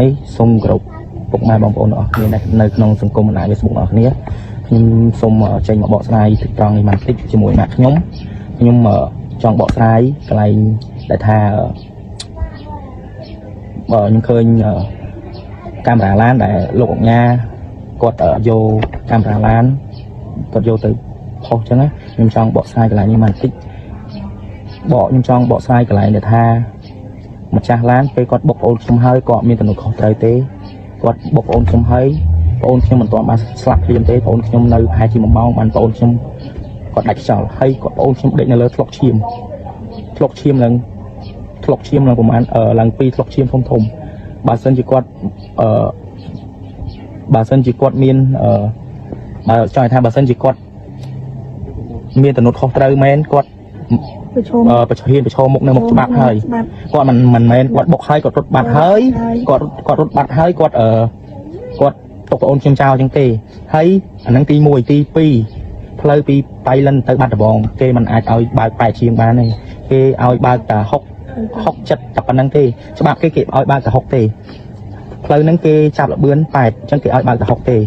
នេះសូមគោរពពុកម៉ែបងប្អូនទាំងអស់គ្នានៅក្នុងសង្គមបណ្ដាញ Facebook ទាំងអស់គ្នាខ្ញុំសូមចេញមកបកស្រាយពីត្រង់នេះបន្តិចជាមួយម៉ាក់ខ្ញុំខ្ញុំចង់បកស្រាយកន្លែងដែលថាបើខ្ញុំឃើញកាមេរ៉ាឡានដែលលោកអុកញ៉ាគាត់យកកាមេរ៉ាឡានគាត់យកទៅផុសចឹងណាខ្ញុំចង់បកស្រាយកន្លែងនេះបន្តិចបកខ្ញុំចង់បកស្រាយកន្លែងដែលថា ម្ចាស់ឡានពេលគាត់បុកប្អូនខ្ញុំហើយគាត់មានទំនួលខុសត្រូវទេគាត់បុកប្អូនខ្ញុំហើយប្អូនខ្ញុំមិនទាន់បានស្លាប់ភ្លាមទេប្អូនខ្ញុំនៅប្រហែលជា1ម៉ោងបានប្អូនខ្ញុំគាត់ដាច់ខ្យល់ហើយគាត់ប្អូនខ្ញុំដេកនៅលើថ្លុកឈាមថ្លុកឈាមឡើងថ្លុកឈាមឡើងប្រហែលឡើងពីរថ្លុកឈាមធំធំបើសិនជាគាត់អឺបើសិនជាគាត់មានអឺបើចង់ឲ្យថាបើសិនជាគាត់មានទំនួលខុសត្រូវមែនគាត់ ប្រឈម អឺប្រឈមប្រឈមមុខនៅមុខច្បាប់ហើយ ច្បាប់ គាត់មិនមិនមែនគាត់បុកហើយគាត់រត់បាត់ហើយគាត់គាត់រត់បាត់ហើយគាត់អឺគាត់ຕົកប្អូនខ្ញុំចោលចឹងទេហើយអាហ្នឹងទី1ទី2ផ្លូវពីបៃលិនទៅបាត់ដំបងគេមិនអាចឲ្យបើកប៉ែកជាងបានទេគេឲ្យបើកតែ60 60 70តែប៉ុណ្្នឹងទេច្បាប់គេគេឲ្យបើកតែ60ទេផ្លូវហ្នឹងគេចាប់លបឿន8អញ្ចឹងគេឲ្យបើកតែ60ទេ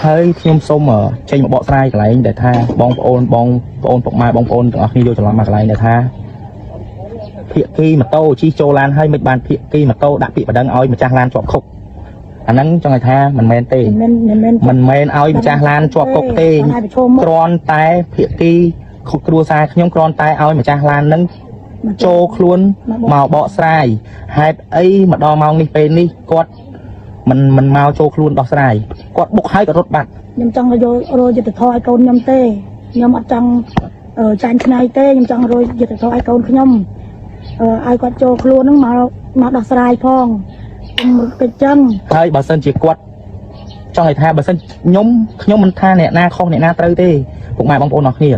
ហើយខ្ញុំសូមចេញមកបកស្រាយកន្លែងដែលថាបងប្អូនបងប្អូនពុកម៉ែបងប្អូនទាំងអស់គ្នាយកច្រឡំមកកន្លែងដែលថា ភាគីម៉ូតូជិះចូលឡានហើយមិនបានភាគីម៉ូតូដាក់ពាក្យប្តឹងឲ្យម្ចាស់ឡានជាប់គុកអាហ្នឹងចង់ឲ្យថាមិនមែនទេ មិនមិនមែន មិនមែនឲ្យម្ចាស់ឡានជាប់គុកទេ ឲ្យប្រឈមមុខ គ្រាន់តែភាគីគ្រួសារខ្ញុំគ្រាន់តែឲ្យម្ចាស់ឡានហ្នឹងចូលខ្លួនមកបកស្រាយហេតុអីមកដល់ម៉ោងនេះពេលនេះគាត់មិនមិនមកចូលខ្លួនដោះស្រាយគាត់បុកហើយក៏រត់បាត់ ខ្ញុំចង់យករយយុទ្ធធម៌ឲ្យកូនខ្ញុំទេខ្ញុំអត់ចង់ចាញ់ឆ្នៃទេខ្ញុំចង់រយយុទ្ធធម៌ឲ្យកូនខ្ញុំឲ្យគាត់ចូលខ្លួនហ្នឹងមកមកដោះស្រាយផងខ្ញុំរត់កិច្ចចឹង ហើយបើសិនជាគាត់ចង់ឲ្យថាបើសិនខ្ញុំខ្ញុំមិនថាអ្នកណាខុសអ្នកណាត្រូវទេពុកម៉ែបងប្អូនអរគ្នា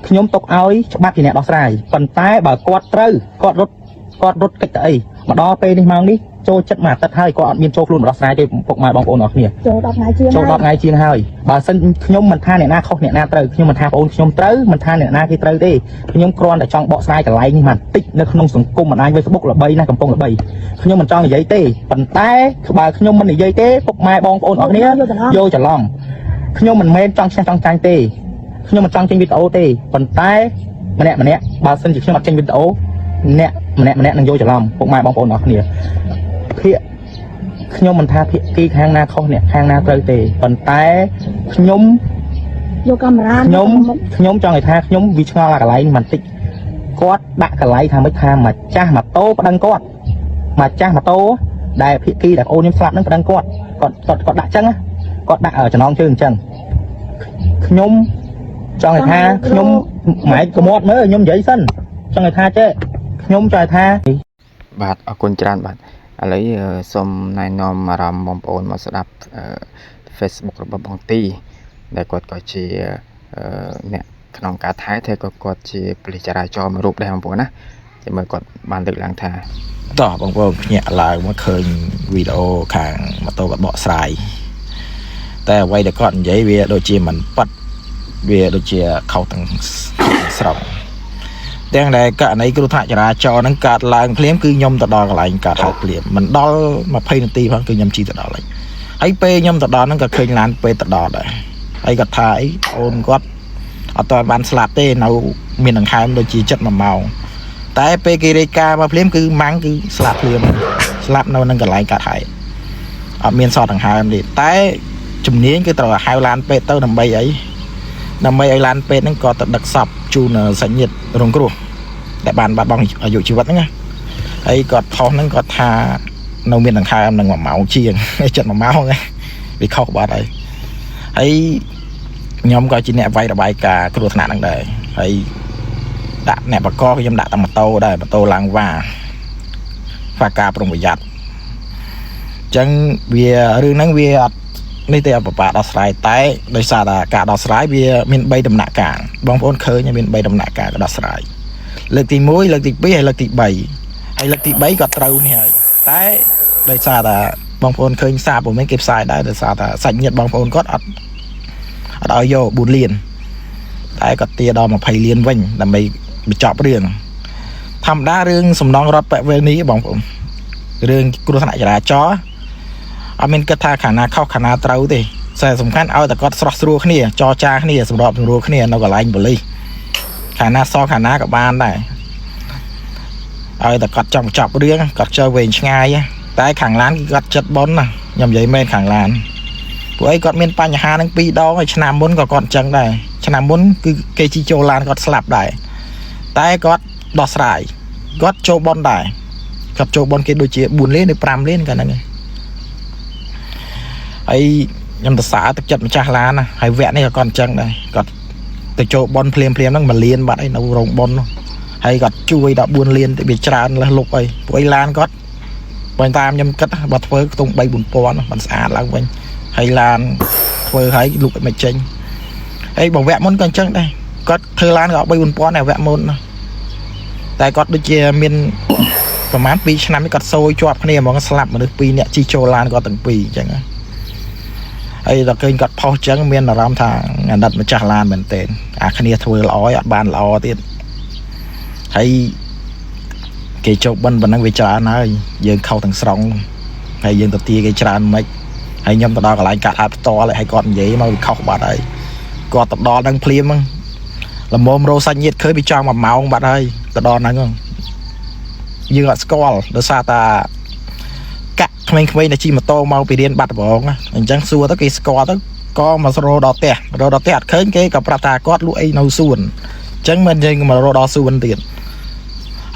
ខ្ញុំទុកឲ្យច្បាប់ជាអ្នកដោះស្រាយប៉ុន្តែបើគាត់ត្រូវគាត់រត់គាត់រត់កិច្ចទៅអីមកដល់ពេលនេះម៉ោងនេះចូលចិត្តមួយអាទិត្យហើយគាត់អត់មានចូលខ្លួនមកដោះស្រាយទេពុកម៉ែបងប្អូនអរគ្នា ចូល10ថ្ងៃជាង ចូល10ថ្ងៃជាងហើយបើសិនខ្ញុំមិនថាអ្នកណាខុសអ្នកណាត្រូវខ្ញុំមិនថាបងប្អូនខ្ញុំត្រូវមិនថាអ្នកណាគេត្រូវទេខ្ញុំគ្រាន់តែចង់បកស្រាយកន្លែងនេះបន្តិចនៅក្នុងសង្គមបណ្ដាញ Facebook ល្បីណាស់កំពុងល្បីខ្ញុំមិនចង់និយាយទេប៉ុន្តែបើខ្ញុំមិននិយាយទេពុកម៉ែបងប្អូនអរគ្នាយកច្រឡំខ្ញុំមិនមែនចង់ឈ្នះចង់ចាញ់ទេខ្ញុំមិនចង់ចេញវីដេអូទេប៉ុន្តែម្នាក់ម្នាក់បើសិនជាខ្ញុំអត់ចេញវីដេអូអ្នកម្នាក់ម្នាក់នឹងយកច្រឡំពុកម៉ែបងប្អូនអរគ្នាភាក ខ្ញុំមិនថាភាគីខាងណាខុសអ្នកខាងណាត្រូវទេប៉ុន្តែខ្ញុំ យកកាមេរ៉ា ខ្ញុំខ្ញុំចង់ឲ្យថាខ្ញុំវាឆ្ងល់អាកន្លែងនេះបន្តិចគាត់ដាក់កន្លែងថាម៉េចថាម្ចាស់ម៉ូតូប្តឹងគាត់ម្ចាស់ម៉ូតូដែលភាគីដែលអូនខ្ញុំស្លាប់ហ្នឹងប្តឹងគាត់គាត់គាត់គាត់ដាក់ចឹងណាគាត់ដាក់ចំណងជើងអញ្ចឹងខ្ញុំចង់ឲ្យថាខ្ញុំម៉ែកមាត់មើលខ្ញុំនិយាយសិនចង់ឲ្យថាចេះខ្ញុំចង់ឲ្យថា បាទអរគុណច្រើនបាទឥឡូវសូមណែនាំអារម្មណ៍បងប្អូនមកស្ដាប់Facebook របស់បងទីដែលគាត់ក៏ជាអ្នកក្នុងការថែថែក៏គាត់ជាប៉ូលីសចរាចរណ៍មួយរូបដែរបងប្អូនណាចាំមើលគាត់បានលើកឡើងថា តោះបងប្អូនភ្ញាក់ឡើងមកឃើញវីដេអូខាងម៉ូតូគាត់បកស្រាយតែអ្វីដែលគាត់និយាយវាដូចជាមិនប៉ិតវាដូចជាខុសទាំងស្រុងទាំងដែលករណីគ្រោះថ្នាក់ចរាចរណ៍ហ្នឹងកើតឡើងភ្លាមគឺខ្ញុំទៅដល់កន្លែងកើតហេតុភ្លាមមិនដល់20នាទីផងគឺខ្ញុំជិះទៅដល់ហើយហើយពេលខ្ញុំទៅដល់ហ្នឹងក៏ឃើញឡានពេទ្យទៅដល់ដែរហើយគាត់ថាអីអូនគាត់អត់ទាន់បានស្លាប់ទេនៅមានដង្ហើមដូចជាចិត្ត1ម៉ោង តែពេលគេរាយការណ៍មកភ្លាមគឺម៉ាំងគឺស្លាប់ភ្លាមស្លាប់នៅនឹងកន្លែងកាត់ហើយអត់មានសតដង្ហើមទេតែជំនាញគឺត្រូវឲ្យហៅឡានពេទ្យទៅដើម្បីអីដើម្បីឲ្យឡានពេទ្យហ្នឹងក៏ទៅដឹកសពជូនសាច់ញាតិរងគ្រោះដែលបានបាត់បង់អាយុជីវិតហ្នឹងណាហើយគាត់ផុសហ្នឹងគាត់ថានៅមានដង្ហើមនឹង1ម៉ោងជាង ចិត្ត1ម៉ោងហ្នឹងវាខុសបាត់ហើយហើយខ្ញុំក៏ជាអ្នកវាយរបាយការណ៍គ្រោះថ្នាក់ហ្នឹងដែរហើយ ដាក់អ្នកបកកខ្ញុំដាក់តែម៉ូតូដែរម៉ូតូឡើងវ៉ាហ្វាការប្រុងប្រយ័ត្នអញ្ចឹងវារឿងហ្នឹងវាអត់នេះទេអត់ពិបាកដោះស្រាយតែដោយសារតែការដោះស្រាយវាមាន3ដំណាក់កាលបងប្អូនឃើញមាន3ដំណាក់កាលក៏ដោះស្រាយលើកទី1លើកទី2ហើយលើកទី3ហើយលើកទី3ក៏ត្រូវនេះហើយតែដោយសារតែបងប្អូនឃើញសារពុំមានគេផ្សាយដែរដោយសារតែសាច់ញាតិបងប្អូនគាត់អត់អត់ឲ្យយក4លាន តែគាត់ទាដល់20លានវិញដើម្បីបញ្ចប់រឿងធម្មតារឿងសំណងរដ្ឋបវេនីបងប្អូន រឿងគ្រោះថ្នាក់ចរាចរណ៍អត់មានគិតថាខាងណាខុសខាងណាត្រូវទេតែសំខាន់ឲ្យតែគាត់ស្រស់ស្រួលគ្នាចរចាគ្នាសម្របសម្រួលគ្នានៅកន្លែងប៉ូលីសខាងណាសខាងណាក៏បានដែរឲ្យតែគាត់ចង់បញ្ចប់រឿងគាត់ចូលវែងឆ្ងាយតែខាងឡានគឺគាត់ចិត្តប៉ុនណាខ្ញុំនិយាយមែនខាងឡាន ព្រោះអីគាត់មានបញ្ហានឹងពីរដងហើយឆ្នាំមុនក៏គាត់អញ្ចឹងដែរឆ្នាំមុនគឺគេជីចូលឡានគាត់ស្លាប់ដែរតែគាត់ដោះស្រាយគាត់ចូលប៉ុនដែរគាត់ចូលប៉ុនគេដូចជា4លានឬ5លានកាលហ្នឹងឯងហើយខ្ញុំសរសើរទឹកចិត្តម្ចាស់ឡានណាហើយវគ្គនេះក៏គាត់អញ្ចឹងដែរគាត់ទៅចូលប៉ុនភ្លាមភ្លាមហ្នឹង1លានបាត់អីនៅរោងប៉ុននោះហើយគាត់ជួយដល់4លានទៅវាច្រើនលើសលុបអីព្រោះអីឡានគាត់បើតាមខ្ញុំគិតបើធ្វើខ្ទង់3 4000មិនស្អាតឡើងវិញ ហើយឡានធ្វើឲ្យលុកឲ្យមិនចេញហើយបើវគ្គមុនក៏អញ្ចឹងដែរគាត់ធ្វើឡានក៏3 4000ដែរវគ្គមុនណាតែគាត់ដូចជាមានប្រហែល2ឆ្នាំនេះគាត់សូយជាប់គ្នាហ្មងស្លាប់មនុស្ស2នាក់ជិះចូលឡានគាត់ទាំងពីរអញ្ចឹងណាហើយដល់ឃើញគាត់ផុសអញ្ចឹងមានអារម្មណ៍ថាអាណិតម្ចាស់ឡានមែនទែនអាគ្នាធ្វើល្អឲ្យអត់បានល្អទៀតហើយគេជោគបិណ្ឌប៉ុណ្ណឹងវាច្រើនហើយយើងខុសទាំងស្រុងហើយយើងទៅទាគេច្រើនមិន ហើយខ្ញុំទៅដល់កន្លែងកាត់ហេតុផ្ទាល់ហើយគាត់និយាយមកវាខុសបាត់ហើយគាត់ទៅដល់នឹងភ្លាមហ្នឹងល្មមរោសាច់ញាតឃើញវាចង់1ម៉ោងបាត់ហើយទៅដល់ហ្នឹងហ្នឹងយើងអត់ស្គាល់ដោយសារតាកាក់ក្មេងៗដែលជិះម៉ូតូមកពីរៀនបាត់ដំបងណាអញ្ចឹងសួរទៅគេស្គាល់ទៅក៏មករដល់ផ្ទះរដល់ផ្ទះអត់ឃើញគេក៏ប្រាប់ថាគាត់លក់អីនៅសួនអញ្ចឹងមិនយើងមករដល់សួនទៀត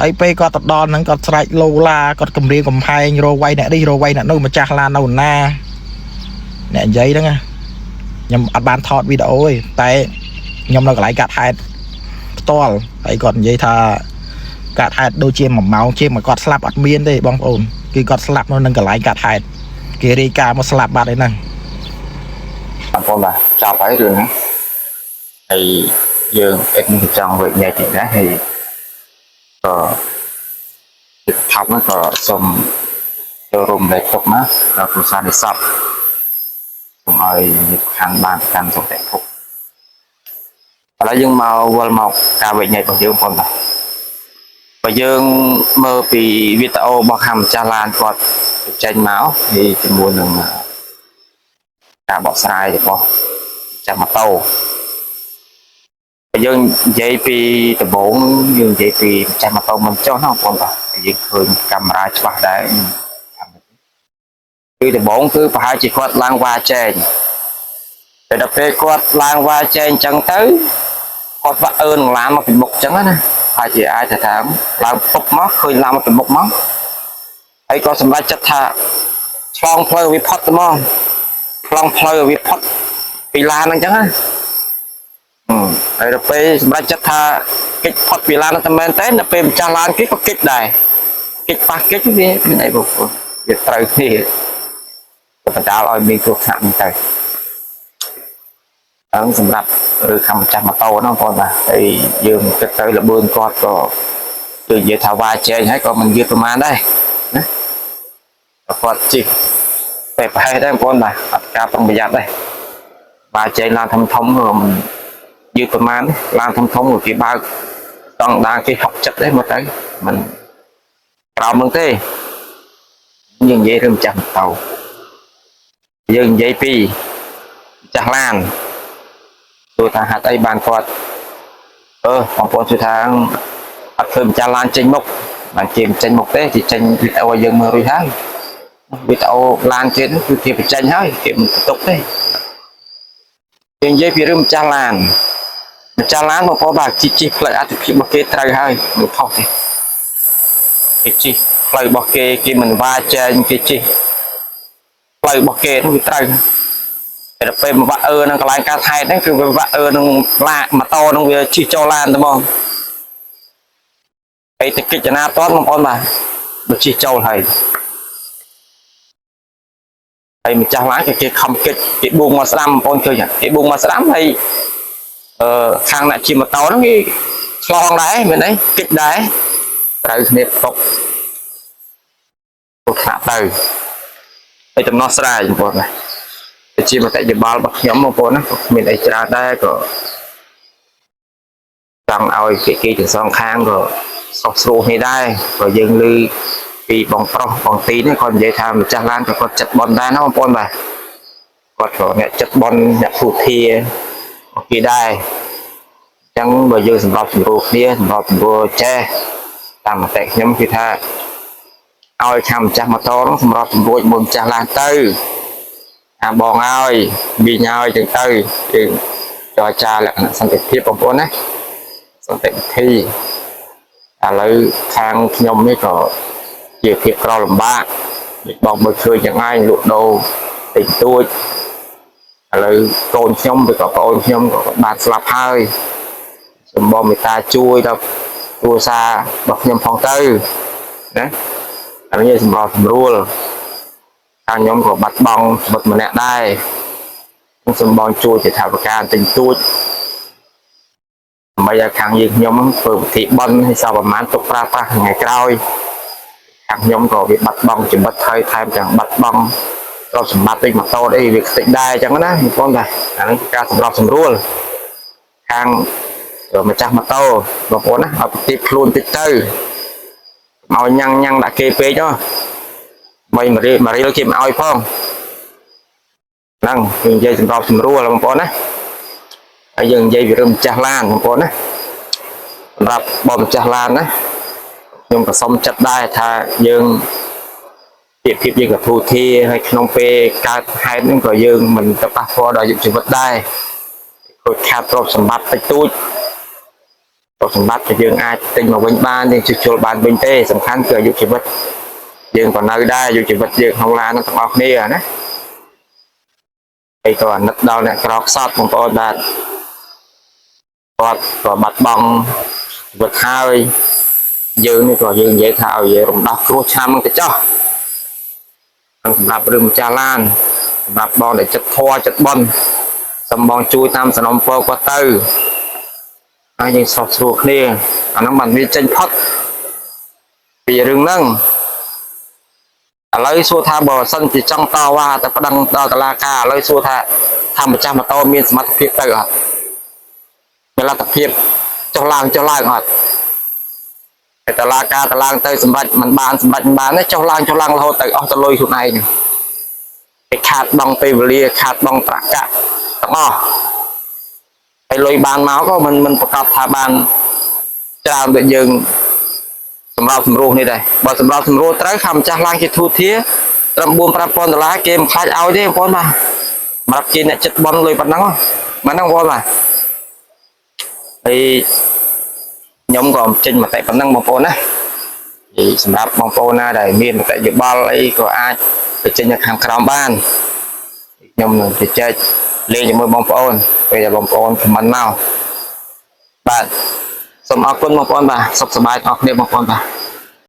ហើយពេលគាត់ទៅដល់ហ្នឹងគាត់ស្រែកលោឡាគាត់គំរាមកំហែងរវាយអ្នកនេះរវាយអ្នកនោះម្ចាស់ឡាននៅណា អ្នកនិយាយហ្នឹងណាខ្ញុំអត់បានថតវីដេអូទេតែខ្ញុំនៅកន្លែងកាត់ហេតុផ្ទាល់ហើយគាត់និយាយថាកាត់ហេតុដូចជា1ម៉ោងជាងមកគាត់ស្លាប់អត់មានទេបងប្អូនគឺគាត់ស្លាប់នៅនឹងកន្លែងកាត់ហេតុគេរាយការណ៍មកស្លាប់បាត់ហើយហ្នឹង បងប្អូនបាទចប់ហើយរឿងហ្នឹងហើយយើងអេតនេះចង់វិញ្ញាតិចដែរហើយក៏ថប់ហ្នឹងក៏សូមចូលរួមលេខទុកណាដល់គ្រួសារនិស្សិតសូមឲ្យនិព្វានបានប្រកាន់សុខតិភពឥឡូវយើងមកវិលមកការវិញ្ញារបស់យើងបងប្អូនបាទបើយើងមើលពីវីដេអូរបស់ខាងម្ចាស់ឡានគាត់ចេញមកហើយជាមួយនឹងការបកស្រាយរបស់ម្ចាស់ម៉ូតូបើយើងនិយាយពីដំបូងយើងនិយាយពីម្ចាស់ម៉ូតូមិនចុះណាបងប្អូនបាទយើងឃើញកាមេរ៉ាច្បាស់ដែរគឺដំបូងគឺប្រហែលជាគាត់ឡើងវ៉ាចែងតែដល់ពេលគាត់ឡើងវ៉ាចែងអញ្ចឹងទៅគាត់វាក់អឺនឹងឡានមកពីមុខអញ្ចឹងណាហើយជាអាចថាឡើងពុកមកឃើញឡានមកពីមុខមកហើយក៏សម្រេចចិត្តថាឆ្លងផ្លូវវាផុតហ្មង ឆ្លងផ្លូវវាផុតពីឡានហ្នឹងអញ្ចឹងណាហើយដល់ពេលសម្រាប់ចិត្តថាគេចផុតពីឡានហ្នឹងតែមែនតើដល់ពេលម្ចាស់ឡានគេក៏គេចដែរគេចប៉ះគេចវាមានអីបងប្អូនវាត្រូវគ្នាបណ្ដាលឲ្យមានគ្រោះថ្នាក់ហ្នឹងទៅហ្នឹងសម្រាប់ឬខាងម្ចាស់ម៉ូតូហ្នឹងបងប្អូនបាទហើយយើងគិតទៅលបឿនគាត់ក៏គឺនិយាយថាវ៉ាចែងហើយក៏មិនយឺតប្រហែលដែរណាគាត់ជិះ តែប្រហែលដែរបងប្អូនបាទអត់ការប្រុងប្រយ័ត្នដែរបាទចែងឡានធំធំក៏មិនយឺតប្រហែលឡានធំធំក៏គេបើកតង់ដាគេហុកចិត្តដែរមកទៅមិនក្រោមនឹងទេយើងនិយាយរឿងម្ចាស់ម៉ូតូយើងនិយាយពីម្ចាស់ឡានទោះថាហេតុអីបានគាត់អឺបងប្អូនជួយថាអត់ឃើញម្ចាស់ឡានចេញមុខបានគេមិនចេញមុខទេគេចេញវីដេអូឲ្យយើងមើលរួចហើយ វីដេអូឡានទៀតគឺគេបញ្ចេញហើយគេមិនបន្ទុកទេគេនិយាយពីរឿងម្ចាស់ឡានម្ចាស់ឡានបងប្អូនបាទជិះជិះផ្លូវអតិភិបរបស់គេត្រូវហើយមិនខុសទេគេជិះផ្លូវរបស់គេគេមិនវ៉ាចែងគេជិះផ្លូវរបស់គេនោះវាត្រូវតែដល់ពេលមកវាក់អឺនឹងកន្លែងការថែហ្នឹងគឺវាវាក់អឺនឹងឡាម៉ូតូនឹងវាជិះចូលឡានតែហ្មងហើយទៅកិច្ចណាតបងប្អូនបាទបើជិះចូលហើយ ហើយម្ចាស់ឡានក៏គេខំកិច្ចគេបួងមកស្ដាំបងប្អូនឃើញគេបួងមកស្ដាំហើយអឺខាងអ្នកជិះម៉ូតូហ្នឹងគេឆ្លងដែរមែនទេកិច្ចដែរត្រូវគ្នាផ្ទុកពុកថ្នាក់ទៅហើយដំណោះស្រាយបងប្អូនណាជាមតិយោបល់របស់ខ្ញុំបងប្អូនណាក៏គ្មានអីច្រើនដែរក៏ចង់ឲ្យគេគេទាំងសងខាងក៏សុខស្រួលគ្នាដែរក៏យើងឮ ពីបងប្រុសបងទីនេះគាត់និយាយថាម្ចាស់ឡានក៏គាត់ចិត្តបន់ដែរណាបងប្អូនបាទគាត់ក៏អ្នកចិត្តបន់អ្នកភូធាគេដែរអញ្ចឹងបើយើងសម្របសម្រួលគ្នាសម្របសម្រួលចេះតាមមតិខ្ញុំគឺថាឲ្យខាងម្ចាស់ម៉ូតូហ្នឹងសម្របសម្រួលជាមួយម្ចាស់ឡានទៅអាបងឲ្យមីងឲ្យចឹងទៅយើងចរចាលក្ខណៈសន្តិភាពបងប្អូនណាសន្តិវិធីឥឡូវខាងខ្ញុំនេះក៏ជាភាពក្រលំបាកដូចបងមើលឃើញយ៉ាងឯងលក់ដូរតិចតួចឥឡូវកូនខ្ញុំឬក៏ប្អូនខ្ញុំក៏បានស្លាប់ហើយសូមបងមេត្តាជួយដល់គ្រួសាររបស់ខ្ញុំផងទៅណាអានេះសម្របសម្រួលខាងខ្ញុំក៏បាត់បង់ជីវិតម្នាក់ដែរសូមបងជួយជាថវិកាបន្តិចតួចដើម្បីឲ្យខាងយើងខ្ញុំធ្វើពិធីបុណ្យឲ្យសពប្រមាណទុកប្រើប្រាស់ថ្ងៃក្រោយខាងខ្ញុំក៏វាបាត់បង់ជីវិតហើយថែមទាំងបាត់បង់ទ្រព្យសម្បត្តិដូចម៉ូតូអីវាខ្ទេចដែរអញ្ចឹងណាបងប្អូនបាទអានេះការសម្របសម្រួលខាងម្ចាស់ម៉ូតូបងប្អូនណាឲ្យប្រទីបខ្លួនតិចទៅឲ្យញ៉ាំងញ៉ាំងដាក់គេពេកហ៎បីមួយរៀលមួយរៀលគេមិនឲ្យផងហ្នឹងយើងនិយាយសម្របសម្រួលបងប្អូនណាហើយយើងនិយាយពីរឿងម្ចាស់ឡានបងប្អូនណាសម្រាប់បងម្ចាស់ឡានណាខ្ញុំក៏សុំចិត្តដែរថាយើងភាពភាពយើងក៏ធូរធារហើយក្នុងពេលកើតហេតុហ្នឹងក៏យើងមិនទៅប៉ះពាល់ដល់អាយុជីវិតដែរខូចខាតទ្រព្យសម្បត្តិតិចតួចទ្រព្យសម្បត្តិក៏យើងអាចទិញមកវិញបានយើងជួសជុលបានវិញទេសំខាន់គឺអាយុជីវិតយើងក៏នៅដែរអាយុជីវិតយើងក្នុងឡានហ្នឹងទាំងអស់គ្នាណាហើយក៏អាណិតដល់អ្នកក្រខ្សត់បងប្អូនបាទគាត់ក៏បាត់បង់ជីវិតហើយយើងនេះក៏យើងនិយាយថាឲ្យរំដោះគ្រោះឆ្នាំហ្នឹងទៅចោះសម្រាប់រឿងម្ចាស់ឡានសម្រាប់បងដែលចិត្តធွာចិត្តបន់សូមបងជួយតាមសំណពរគាត់ទៅហើយយើងស្រុះស្រួលគ្នាអាហ្នឹងបានវាចេញផុតពីរឿងហ្នឹងឥឡូវសួរថាបើសិនជាចង់តវ៉ាទៅប្តឹងដល់តុលាការឥឡូវសួរថាថាម្ចាស់ម៉ូតូមានសមត្ថភាពទៅអត់មានលទ្ធភាពចុះឡើងចុះឡើងអត់តែតុលាការតឡើងទៅសម្រាប់មិនបានសម្រាប់មិនបានទេចុះឡើងចុះឡើងរហូតទៅអស់ទៅលុយខ្លួនឯងគេខាតបង់ពេលវេលាខាតបង់ប្រាក់កាក់ទាំងអស់ហើយលុយបានមកក៏មិនមិនប្រកាសថាបានច្រើនដូចយើងសម្រាប់សម្រួលនេះដែរបើសម្រាប់សម្រួលត្រូវខាម្ចាស់ឡើងជាធូធាត្រឹម4 5000ដុល្លារគេមិនខ្លាចឲ្យទេបងប្អូនបាទសម្រាប់គេអ្នកចិត្តបន់លុយប៉ុណ្ណឹងមិនហ្នឹងបងប្អូនបាទហើយខ្ញុំក៏ចេញមតិប៉ុណ្ណឹងបងប្អូនណាហើយសម្រាប់បងប្អូនណាដែលមានមតិយោបល់អីក៏អាចទៅចេញនៅខាងក្រោមបានខ្ញុំនឹងជជែកលេងជាមួយបងប្អូនពេលដែលបងប្អូន comment មកបាទសូមអរគុណបងប្អូនបាទសុខសប្បាយទាំងអស់គ្នាបងប្អូនបាទ។